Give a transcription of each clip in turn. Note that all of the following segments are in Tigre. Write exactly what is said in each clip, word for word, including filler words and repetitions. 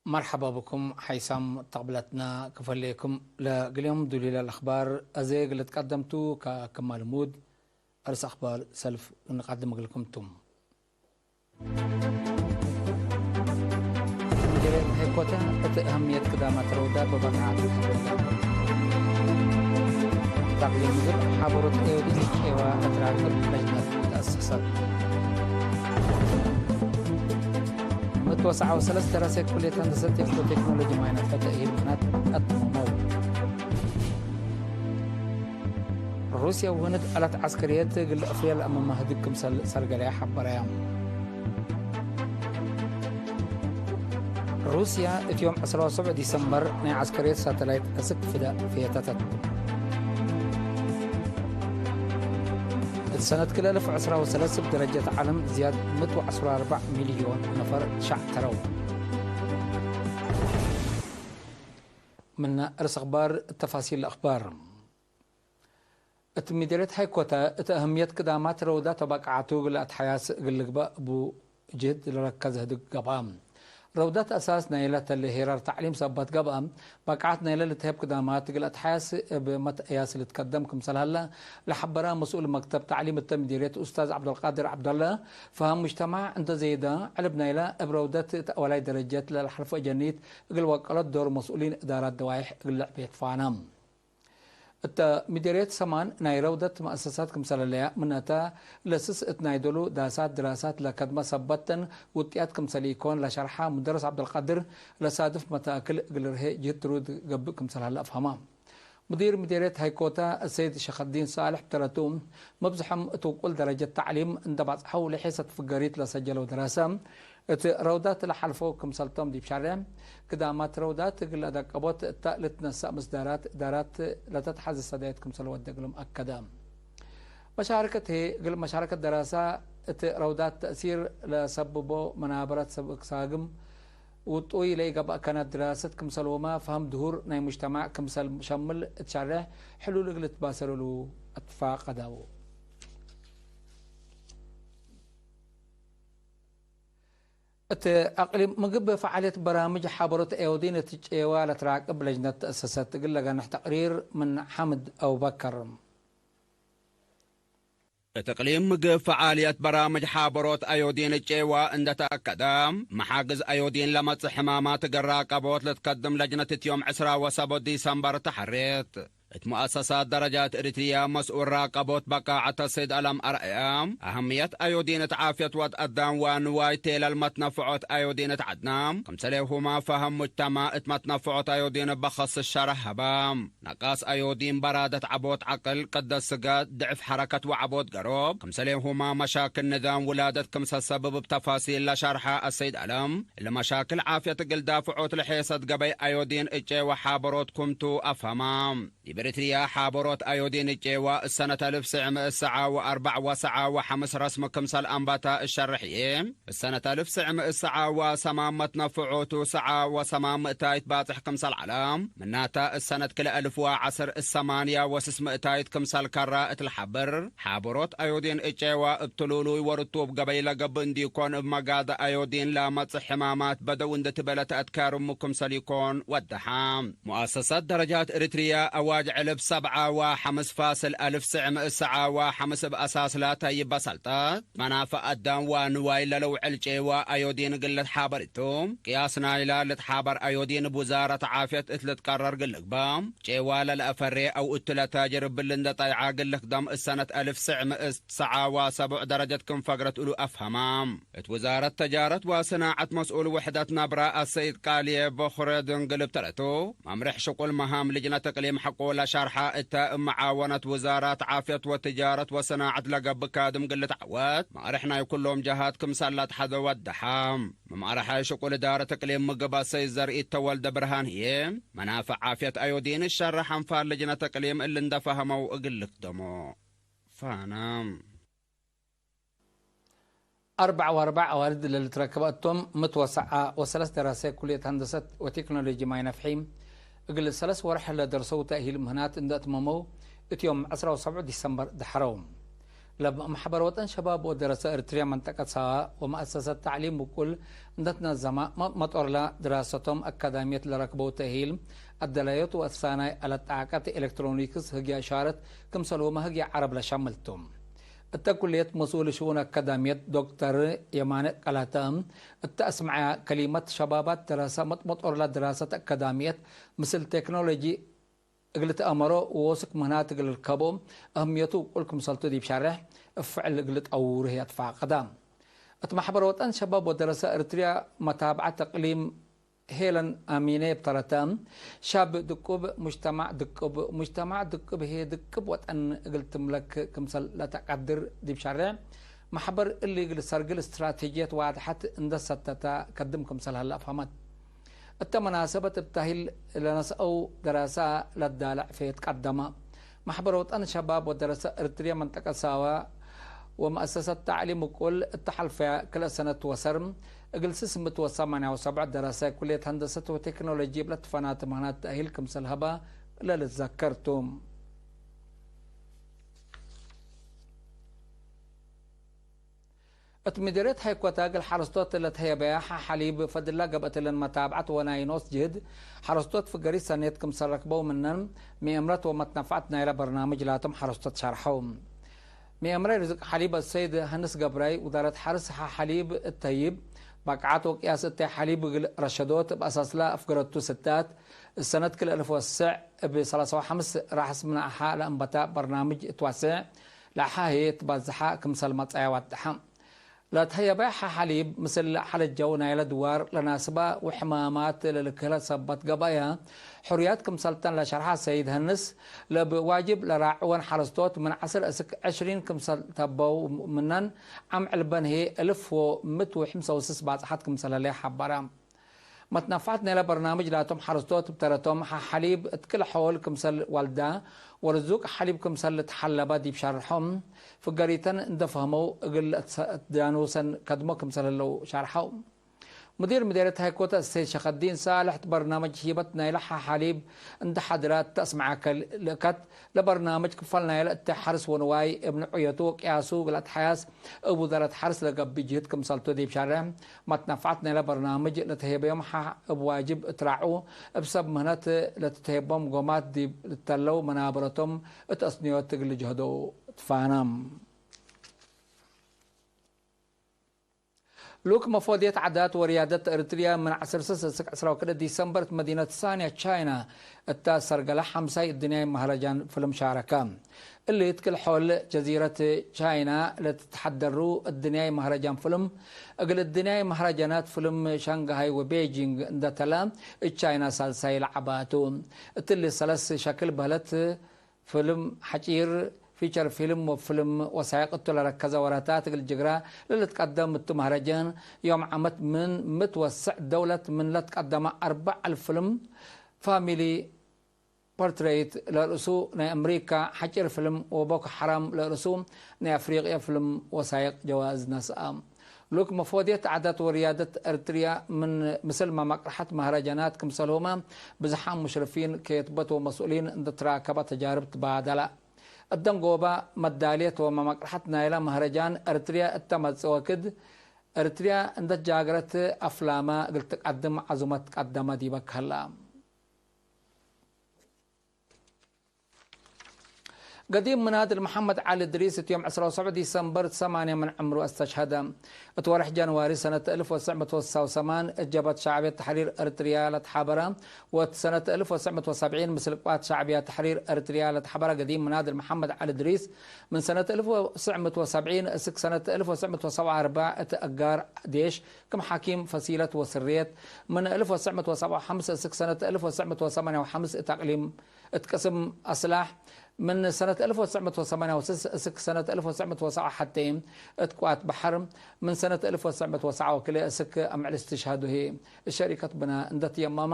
መርሐባ ብኩም ሓይሳም ተቅብለትና ክፈሌኩም። ለእግል ዮም ዱሊለ ለአክባር አዜ እግል ልትቀደምቱ ከክማ ልሙድ እርስ አክባር ሰልፍ እንቀድም እግልኩም ቱም። ምድርየት ሀይኮተ እት አህምየት ክዳማት ረውዳት ወበቃዓት ተቅሊም እግል ሐበሮት ኤወዲት ቄዋ እት ራክብ ለጅነት ተአሰሰት። ምእት ወሰዓ ወሰለስ ደራሰ ኩልየት ሀንደሰት ቴክኖሎጂ ማይናት ለተእሂል ብናት አትመመው። ሩስያ ወህንድ አላት ዐስከርየት እግል አፍርያ ለአመ ማህድግ ክምሰል ሰርገለያ ሐበረያ። ሩስያ እት ዮም ዕስራ ወሰብዕ ዲሰምበር ናይ ዐስከርየት ሳተላይት እስክ ፍደ ፌተተት። እት ሰነት ክልኤ አልፍ ወዕስራ ወሰለስ እብ ደረጀት ዐለም ዝያድ ምእት ወዐስራ ወአርበዕ ሚልዮን ነፈር ሻዕ ተረው። ምነ እርስ አክባር ተፋሲል አክባር። እት ምድርየት ሀይኮተ እት አህምየት ክዳማት ረውዳት ወበቃዓቱ እግል አትሐያስ እግል ልግበእ እቡ ጅህድ ለረከዘ ህድግ ገብአ። ረውዳት አሳስ ናይለ ተሌ ሄራር ተዕሊም ሰበት ገብአ፣ በቃዓት ናይለ ልትሀብ ክዳማት እግል አትሐያስ እብ መትአያስ ልትከደም ክምሰል ሀለ ለሐበረ መስኡል መክተብ ተዕሊም እተ ምድርየት ኡስታዝ ዐብደልቃድር ዐብደለ፣ ፈሀም ሙጅተማዕ እንዶ ዘይደ፣ ዕልብ ናይለ እብ ረውደት እት አወላይ ደረጀት ለለሐልፎ እጀኒት እግል ወቀሎት ዶር መስኡሊን እዳራት ደዋይሕ እግል ልዕቤት ፋነ። እተ ምድርየት ሰማን ናይ ረውደት መአሰሳት ክምሰለለያ ምነተ፣ ለስስ እት ናይ ዶሉ ዳሳት ድራሳት ለከድመ ሰበትን ውጥያት ክምሰል ኢኮን ለሸርሐ ሙደረስ ዐብደልቃድር፣ ለሳድፍ መታክል እግል ርሄ ጅህድ ትሩድ ገብእ ክምሰል ሀለ አፍሀማ። ሙዲር ምድርየት ሀይኮተ አሰይድ ሸከዲን ሳልሕ ብተረቱ፣ መብዝሖም እት ውቁል ደረጀት ተዕሊም እንደ ባጽሐው ለሔሰት ፍገሪት ለሰጀለው ደራሰ፣ እት ረውዳት ለሐልፈው ክምሰልቶም ዲብ ሻሬዕ፣ ክዳማት ረውዳት እግል ለደቀቦት እተ ልትነሰእ ምስዳራት እዳራት ለተትሐዜ ሰዳየት ክምሰል ወደ እግልም አከደ። መሻረከት ህዬ እግል መሻረከት ደራሰ እት ረውዳት ተእሲር ለሰብቦ መናበረት ሰብ ሳግም ውጡይ ለኢገብአ ከናት ድራሰት ክምሰልሁመ ፈሀም ድሁር ናይ ሙጅተማዕ ክምሰል ሸምል እት ሻሬዕ ሕሉል እግል ልትባሰር እሉ አትፋቀደው። እት አቅሊም ምግብ ፈዓልየት በራምጅ ሐበሮት አዮዲን እት ጨዋ ለትራቅብ ለጅነት ተአሰሰት እግል ለገንሕ ተቅሪር ምን ሓምድ አቡበከር። እት እቅሊም ምግብ ፈዓልየት በራምጅ ሐበሮት አዮዲን ጨዋ እንደ ተአከደ፣ መሓግዝ አዮዲን ለመጽእ ሕማማት እግል ራቀቦት ልትከድም ለጅነት እት ዮም ዕስራ ወሰቦ ዲሰምበር ተሐሬት። እት ሙአሰሳት ደረጃት እሪትርያ መስኡል ራቀቦት በቃዐት አሰይድ አለም አርአያ፣ አህምየት አዮዲን እት ዓፍየት ወድ አዳም ወንዋይ ቴለል መትነፍዖት አዮዲን እት ዐድና፣ ክምሰሌሁመ ፈሀም ሙጅተማዕ እት መትነፍዖት አዮዲን እበ ከስ ሸረሕ ሀበ። ነቃስ አዮዲን በራደት ዐቦት ዐቅል፣ ቅደት ስጋድ፣ ድዕፍ ሐረከት ወዐቦት ገሮብ፣ ክምሰሌሁመ መሻክል ንዛም ውላደት ክምሰል ሰብብ እብ ተፋሲል ለሸርሐ አሰይድ አለም፣ እሊ መሻክል ዓፍየት እግል ዳፍዖት ለሔሰት ገበይ አዮዲን እጨ ወሓበሮት ክምቱ አፍሀማ። ዲብ ኤሪትርያ ሓበሮት አዮዲን እጨዋ እሰነት አልፍ ስዕ ምእት ሰዓ ወአርበዕ ወሰዓ ወሐምስ ረስም ክምሰል አንበተ እሸርሕ ህዬ፣ እሰነት አልፍ ስዕ ምእት ሰዓ ወሰማን መትነፍዖቱ ሰዓ ወሰማን ምእታይት ባጽሕ ክምሰል ዐለ። ምናተ እሰነት ክልኤ አልፍ ወዐስር እሰማንያ ወስስ ምእታይት ክምሰል ከረ እት ለሐብር፣ ሓበሮት አዮዲን እጨዋ እብ ትሉሉይ ወርቱብ ገበይ ለገብእ እንዲኮን፣ እብ መጋደ አዮዲን ለመጽእ ሕማማት በደው እንዴ ትቤ ለተአትካርሙ ክምሰል ኢኮን ወደሐ። ሙአሰሰት ደረጃት ኤሪትርያ አዋጅ ዕልብ ሰብዓ ወሐምስ ፋስል አልፍ ስዕ ምእት ሰዓ ወሐምስ እብ አሳስ ላተይ በሰልጠት መናፈዕ አዳም ወንዋይ ለለውዕል ጨዋ አዮዲን እግል ልትሓበር ቱ። ቅያስ ናይላ ልትሓበር አዮዲን እብ ውዛረት ዓፍየት እት ልትቀረር እግል ልግበእ፣ ጨዋ ለለአፈሬ አው እቱ ለታጅር እብል እንዴ ጠይዐ እግል ልክደም እሰነት አልፍ ስዕ ምእት ሰዓ ወሰቡዕ ደረጀት ክም ፈግረት እሉ አፍሀማ። እት ውዛረት ተጃረት ወሰናዐት መስኡል ውሕደት ነብረ አሰይድ ቃልዬ ቦኽረ ድንግል እብ ተረቱ፣ መምሬሕ ሽቁል መሃም ልጅነት እቅሊም ሐቆ ለሸርሐ እተ፣ እብ መዓወነት ውዛራት ዓፍየት ወትጃረት ወሰናዐት ለገብእ ካድም እግል ልትዐወት፣ መምሬሕ ናይ ኩሎም ጀሃት ክምሰል ለአትሐዘ ወደሐ። መምሬሕ ሽቁል እዳረት እቅሊም ምግብ አሰይድ ዘርኢት ተወልደ ብርሃን ህዬ፣ መናፍዕ ዓፍየት አዮዲን እሸርሕ አንፋር ልጅነት እቅሊም እሊ እንዴ ፈሀመው እግል ልክደሞ። ፋና። አርበዕ ወአርበዕ አዋልድ ለልትረከበ እቶም፣ ምእት ወሰዓ ወሰለስ ደራሰ ኩልየት ሀንደሰት ወቴክኖሎጂ ማይ ነፍሒ፣ እግል ሰለስ ወርሕ ለደርሰው ተእሂል ምህናት እንደ አትመመው፣ እት ዮም ዕስራ ወሰብዑ ዲሰምበር ደሐረው። ለብ መሕበር ወጠን ሸባብ ወደረሰ እርትርያ መንጠቀት ሳዋ ወመአሰሰት ተዕሊም ውቁል እንደ ትነዘማ፣ መ-፣ መጦርላ ድራሰቶም አካዳምየት ለረክበው ተእሂል፣ አደላዮት ወአሳናይ አለት ጣቀት ኤሌክትሮኒክስ ህግየ እሻረት ክምሰልሁመ ህግየ ዐረብ ለሸምል ቱ። እተ ኩልየት መስኡል ሽኡን አካዳምየት ዶክተር የማነ ቀላተ እተ አስምዐያ ከሊመት፣ ሸባባት ደረሰ መጥ-፣ መጦርላ ድራሰት አካዳምየት ምስል ቴክኖሎጂ እግል ትአመሮ ወወስክ ምህናት እግል ልርከቦ እህምየቱ ውቁል ክምሰልቱ ዲብ ሸሬሕ እብ ፍዕል እግል ልጠውሩ ህይ አትፋቀዳ። እት መሕበር ወጠን ሸባብ ወደረሰ እርትርያ መታብዐት እቅሊም ሄለን አሚነ እብ ተረተ፣ ሻብ ድቁብ ሙጅተማዕ ድቁብ፣ ሙጅተማዕ ድቁብ ህዬ ድቁብ ወጠን እግል ትምለክ ክምሰል ለተቀድር ዲብ ሸሬሕ መሕበር እሊ እግል ሰርግል እስትራቴጅየት ዋድሐት እንደ ሰተተ ከድም ክምሰል ሀለ አፍሀመት። እተ መናሰበት እብ ታሂል ለነስአው ደራሰ ለዳለዕ ፌት ቀደመ። መሕበር ወጠን ሸባብ ወደረሰ እርትርየ መንጠቀት ሳዋ ወመአሰሰት ተዕሊም ውቁል እተ ሐልፈያ ክልኤ ሰነት ወሰር እግል ስስ ምእት ወሰማንያ ወሰብዕ ደረሰ ኩልየት ሀንደሰት ወቴክኖሎጂ እብ ለትፈናተ ምህናት ተእሂል ክምሰል ሀበ ለልትዘከር ቱ። እት ምዴርየት ሀይኮተ እግል ሐረስቶት ለተህየበያ ሐ-ሐሊብ ፈድላ ገብአት እለን መታብዐት ወናይ ኖስ ጅህድ ሐረስቶት ፍገሪት ሰኔት ክምሰል ረክበው ምነን ምኤምረት ወመትነፍዐት ናይለ በርናምጅ ላቶም ሐረስቶት ሸርሐው። ምኤምረ ርዝቅ ሐሊብ አሰይድ ሀንስ ገብራይ ውዳረት ሐርስ ሐ-ሐሊብ እተይብ ባቅዓት ወቅያስ እተ ሐሊብ እግል ረሸዶት እብ አሳስላ አፍገረቱ ስታት እሰነት ክል አልፍ ወስዕ እብ ሰላሳ ወሐምስ ራሕስ ምናእሓ ለአንበታ በርናምጅ እትዋስዕ ለአሓ ህዬ ትባዝሐ ክምሰል መጽአየ ዋድሐ። ለትሀየበ ሐ-ሐሊብ ምስል ሐለጀው ናይለ ድዋር ለናስባ ወሕማማት ለልክህለ ሰበት ገብአየ ሕሩያት ክምሰልተን ለሸርሐ ሰይድ ሀንስ፣ ለብ ዋጅብ ለራዕወን ሐረስቶት ምን ዐስር እስክ ዕሽሪን ክምሰል ተበው ምነን፣ ዓም ዕልበን ህዬ እልፍ ወምእት ወሕምሰ ወስስ ባጽሐት ክምሰል ህለ ሐበረ። መትነፍዐት ናይለ በርናምጅ ላቶም ሐረስቶት እብ ተረቶም ሐ-ሐሊብ እት ክል ሖል ክምሰል ዋልዳ ወርዙቅ ሐሊብ ክምሰል ልትሐለበ ዲብ ሸርሖም፣ ፍገሪተን እንደ ፈህመው እግል ለትዳኑሰን ከድሞ ክምሰል ህለው ሸርሐው። ሙዲር ምዴርየት ሀይኮተ እሰይድ ሸከዲን ሳልሕ እት በርናምጅ ሂበት ናይለ ሐ-ሐሊብ እንደ ሐድረ እተ አስመዐከ ልእከት፣ ለበርናምጅ ክፈል ናይለ እተ ሐርስ ወንዋይ እብ ንዑየቱ ወቅያሱ እግል አትሐያስ እብ ውዛረት ሐርስ ለገብእ ጅህድ ክምሰልቱ ዲብ ሸርሕ፣ መትነፍዐት ናይለ በርናምጅ ለተሄበዮም ሐ እብ ዋጅብ እትራዕዉ፣ እብ ሰብ ምህነት ለትትሄቦም ጎማት ዲብ ልተለው መናበረቶም እት አስንዮት እግል ልጅሀዶ ትፋነ። ሉክ መፎድየት ዓዳት ወርያደት እርትርያ ምን ዐስር ስስ እስክ ዕስራ ወክልኤ ዲሰምበር እት መዲነት ሳንያ ቻይና እተ ሰርገለ ሐምሳይ እድንያይ መህረጃን ፍልም ሻረከ። እሊ እት ክል ሖል ጀዚረት ቻይና ለትትሐደሩ እድንያይ መህረጃን ፍልም፣ እግል እድንያይ መህረጃናት ፍልም ሻንግሃይ ወቤጂንግ እንደ ተለ፣ እት ቻይና ሳልሳይ ለዐባቱ። እትሊ ሰለስ ሸክል በህለት ፍልም ሐጪር፣ ፊቸር ፊልም ወፍልም ወሳይቅ እቱ ለረከዘ ወረታት እግል ጅግራ ለልትቀደም እቱ መህረጀን፣ ዮም ዓመት ምን ምትወሰዕ ደውለት ምን ለትቀደመ አርበዕ አልፍ ፍልም፣ ፋሚሊ ፖርትረይት ለርእሱ ናይ አምሪካ፣ ሐጪር ፍልም ወቦኮ ሐራም ለርእሱ ናይ አፍሪቅየ ፍልም ወሳይቅ ጀዋዝ ነስአ። ሉክ መፎድየት ዓዳት ወርያደት እርትርያ ምን ምስል መመቅርሐት መህረጃናት ክምሰልሁመ ብዝሓም ሙሽርፊን፣ ኬትበት ወመስኡሊን እንደ ትራከበ ተጃርብ ትባደለ። እት ደንጎበ መዳልየት ወመመቅርሐት ናይለ መህረጃን እርትርያ እተ መጽእ ወክድ፣ እርትርያ እንደ ትጃገረት አፍላመ እግል ትቀድም ዐዙመት ቀደመ ዲበ ከህላ። ገዲም ምናድል መሐመድ ዐሊ እድሪስ እት ዮም ዕስራ ወሰብዕ ዲሰምበር ሰማንየ ምን ዕምሩ አስተሽሀደ። እት ወርሕ ጃንዋሪ ሰነት አልፍ ወትሰዕ ምእት ወስሳ ወሰማን እት ጀብሀት ሸዕብየት ተሕሪር እርትርያ ለትሓበረ፣ ወእት ሰነት አልፍ ወትሰዕ ምእት ወሰብዒን ምስል ቅዋት ሸዕብያ ተሕሪር እርትርያ ለትሓበረ ገዲም ምናድል መሐመድ ዐሊ እድሪስ፣ ምን ሰነት አልፍ ወትሰዕ ምእት ወሰብዒን እስክ ሰነት አልፍ ወትሰዕ ምእት ወሰብዓ ወአርበዕ እት አጋር ዴሽ ክም ሐኪም ፈሲለት ወስርየት፣ ምን አልፍ ወትሰዕ ምእት ወሰብዓ ወሐምስ እስክ ሰነት አልፍ ወትሰዕ ምእት ወሰማንያ ወሐምስ እት አቅሊም እት ቅስም አስላሕ፣ ምን ሰነት አልፍ ወትሰዕ ምእት ወሰማንያ ወስስ እስክ ሰነት አልፍ ወትሰዕ ምእት ወሰብዓ ወሐቴ እት ቅዋት በሐር፣ ምን ሰነት አልፍ ወትሰዕ ምእት ወሰብዓ ወክልኤ እስክ አምዕል እስትሽሃዱ ህዬ እት ሸሪከት ብና እንደ ትየመመ፣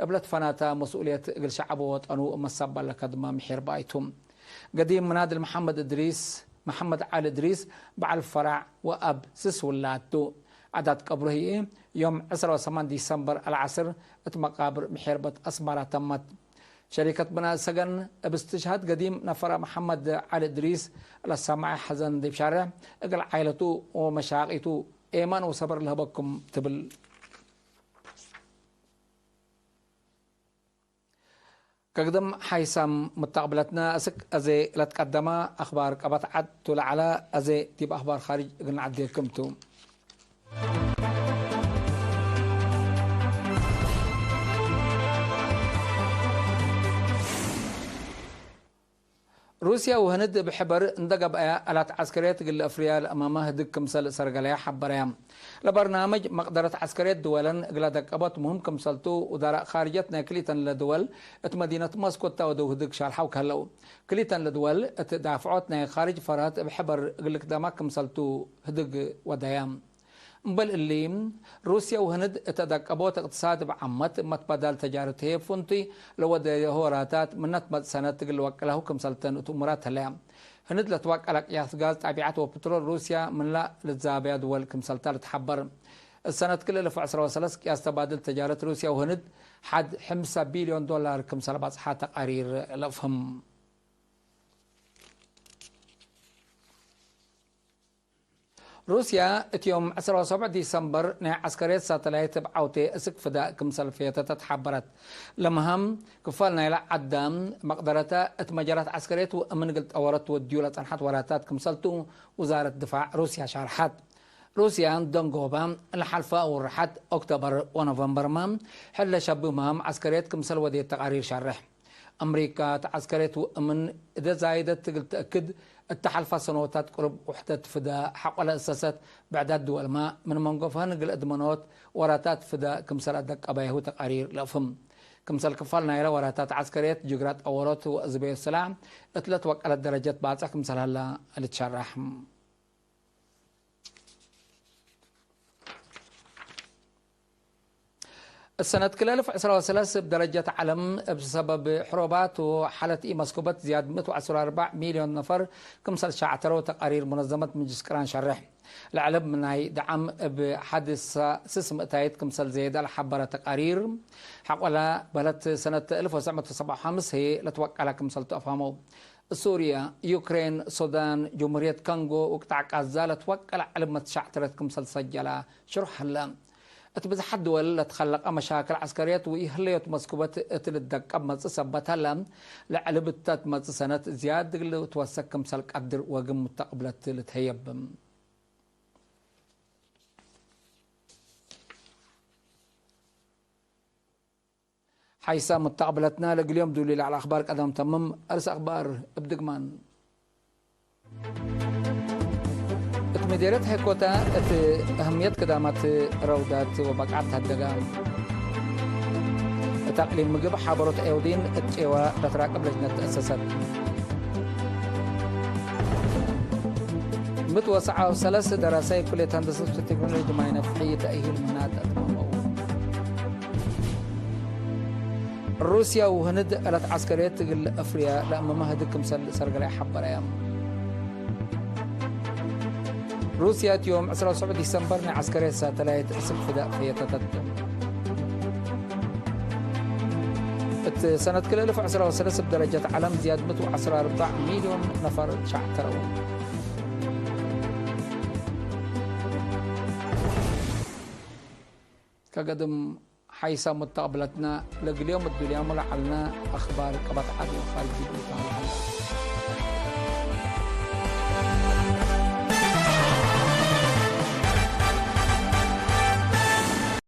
እብ ለትፈናተ መስኡልየት እግል ሸዐብ ወወጠኑ መሰባል ለከድመ ምሒር ባይቱ። ገዲም ምናድል መሐመድ እድሪስ፣ መሐመድ ዐሊ እድሪስ በዐል ፈራዕ ወአብ ስስ ውላድ ቱ። ዓዳት ቀብሩ ህዬ ዮም ዕስራ ወሰማን ዲሰምበር አልዐስር እት መቃብር ምሒርበት አስመረ ተመት። ሸሪከት ብናእ ሰገን እብ እስትሽሃድ ገዲም ነፈራ መሐመድ ዐሊ እድሪስ ለሰመዐ ሐዘን ዲብ ሻርሕ፣ እግል ዓኢለቱ ወመሻቂቱ ኤማን ወሰብር ለህበኩም ትብል። ከግድም ሓይሳም ሙተቅብለትነ፣ እስክ አዜ ለትቀደመ አክባር ቀበት ዐድ ቱ ለዐለ፣ አዜ ዲብ አክባር ካርጅ እግል ነዐዴክም ቱ። ሩስያ ወህንድ እብ ሕበር እንደ ገብአያ፣ አላት ዐስከርየት እግል አፍርያ ለአመመ ህድግ ክምሰል ሰርገለያ ሐበረያ። ለበርናምጅ መቅደረት ዐስከርየት ድወለን እግለ ደቀቦት ሙህም ክምሰልቱ፣ ውዛራእ ካርጀት ናይ ክሊተን ለድወል እት መዲነት ሞስኮ እተ ወደው ህድግ ሻርሐው ከህለው። ክሊተን ለድወል እት ዳፍዖት ናይ ካርጅ ፈርሀት እብ ሕበር እግል ልክደማ ክምሰልቱ ህድግ ወደያ። እምበል እሊ፣ ሩስየ ወህንድ እተ ደቀቦት እቅትሳድ እብ ዓመት መትበዳል ተጃረት ህዬ ፍንቱይ ለወደየ ሆራታት ምነ ትመጽእ ሰነት እግል ልወቀላሁ ክምሰልተን እት እሙራት ህለያ። ህንድ ለትወቀለ ቅያስ ጋዝ፣ ጣቢዐት ወፕትሮል ሩስያ ምንላ ልትዛበያ ድወል ክምሰልታ ልትሐበር። እት ሰነት ክልኤ እልፍ ዕስራ ወሰለስ ቅያስ ተባድል ተጃረት ሩስያ ወህንድ ሐድ ሕምሳ ቢልዮን ዶላር ክምሰል ባጽሓ ተቃሪር ለአፍህም። ሩስያ እት ዮም ዕስራ ወሰብዕ ዲሰምበር ናይ ዐስከርየት ሳተላይት እብ ዐውቴ እስክ ፍዳእ ክምሰል ፌተተ ተሓበረት። ለመሃም ክፋል ናይለ ዐዳ መቅደረተ እት መጃላት ዐስከርየት ወእምን እግል ጠወረት ትወድዩ ለጸንሐት ወራታት ክምሰልቱ ውዛረት ድፋዕ ሩስያ ሻርሐት። ሩስያ ደንጎበ ለሐልፈ አውርሐት ኦክቶበር ወኖቨምበርመ ሕለ ሸብህ መሃም ዐስከርየት ክምሰል ወዴት ተቃሪር ሸርሕ። አምሪካ እት ዐስከርየት ወእምን እደ ዛይደት እግል ተአክድ፣ እተ ሐልፋ ሰኖታት ቅሩብ ውሕደት ፍዳ ሐቆለ እሰሰት ብዕዳት ድወልመ ምን መንጎፍሀን እግል እድመኖት ወራታት ፍዳ ክምሰል አደቀበያሁ ተቃሪር ለአፍህም። ክምሰል ክፋል ናይለ ወራታት ዐስከርየት ጅግራት አወሮት ወእዝበዮ ስላሕ እት ለትወቀለት ደረጀት ባጽሕ ክምሰል ሀላ ልትሸረሕ። እሰነት ክልኤ እልፍ ዕስራ ወሰለስ እብ ደረጀት ዐለም እብ ሰበብ ሕሮባት ወሓለት ኢመስኩበት ዝያድ ምእት ወዐስር ወአርበዕ ሚልዮን ነፈር ክምሰል ሻዕተረው ተቃሪር ሙነዘመት ምጅልስ ቅራን ሸርሕ። ለዐለብ ናይ ደዓም እብ ሐድ ስስ ምእታይት ክምሰል ዘየደ ለሐበረ ተቃሪር፣ ሐቆለ በለት ሰነት እልፍ ወትሰዕ ምእት ወሰብዓ ወሐምስ ህዬ ለትወቀለ ክምሰልቱ አፍሀመው። ሱርያ፣ ዩክሬን፣ ሱዳን፣ ጅምሁርየት ኮንጎ ወቅጣዕ ቃዛ ለትወቀለ ዐለብ መትሻዕትረት ክምሰል ሰጀለ ሽሩሕ ሀለ። እት ብዝሓት ድወል ለትከለቀ መሻክል ዐስከርየት ወኢህለዮት መስኩበት እት ልትደቀብ መጽእ ሰበት ሀለ፣ ለዐለብ እተ ትመጽእ ሰነት ዝያድ እግል ልትወሰክ ክምሰል ቀድር ወግም ሙተቅብለት ልትሀየብ። ሓይሳ ሙተቅብለትነ ለእግል ዮም ዱሊ ለዐለ አክባር ቀደም ተምም። አርስ አክባር እብ ድግማን። እት ምዴርየት ሐይኮታ እት አህምየት ክዳማት ረውዳት ወበቅዓት ተሀደጋ። እት አቅሊም ምግብ ሓበሮት አዮዲን እት ጤዋ ለትራቅብ ለጅነት ተአሰሰት። ምእት ወሰብዓ ወሰለስ ደራሳይ ኩልየት ሀንደሰት ወቴክኖሎጂ ማይ ነፍሒ ተእሂል ምናት አትመመው። ሩስያ ወህንድ እለት ዐስከርየት እግል አፍርያ ለአመመ ህድግ ክምሰል ሰርገላይ ሐበረያ። ሩስያ እት ዮም ዕስራ ወሰብዕ ዲሰምበር ናይ ዐስከርየት ሳተላይት እስክ ፍዳእ ፈየተተት። እት ሰነት ክልኤ እልፍ ዕስራ ወሰለስ እብ ደረጀት ዐለም ዝያድ ምእት ወዐስር ወአርበዕ ሚልዮን ነፈር ሻዕ ተረው። ከገድም ሓይሰ ሙተቅብለትነ ለእግል ዮም እዱልያሙ ለዐልነ አኽባር ቀበት ዐድ ወኻርጅ ዲቡ ተሀለ ሀለ።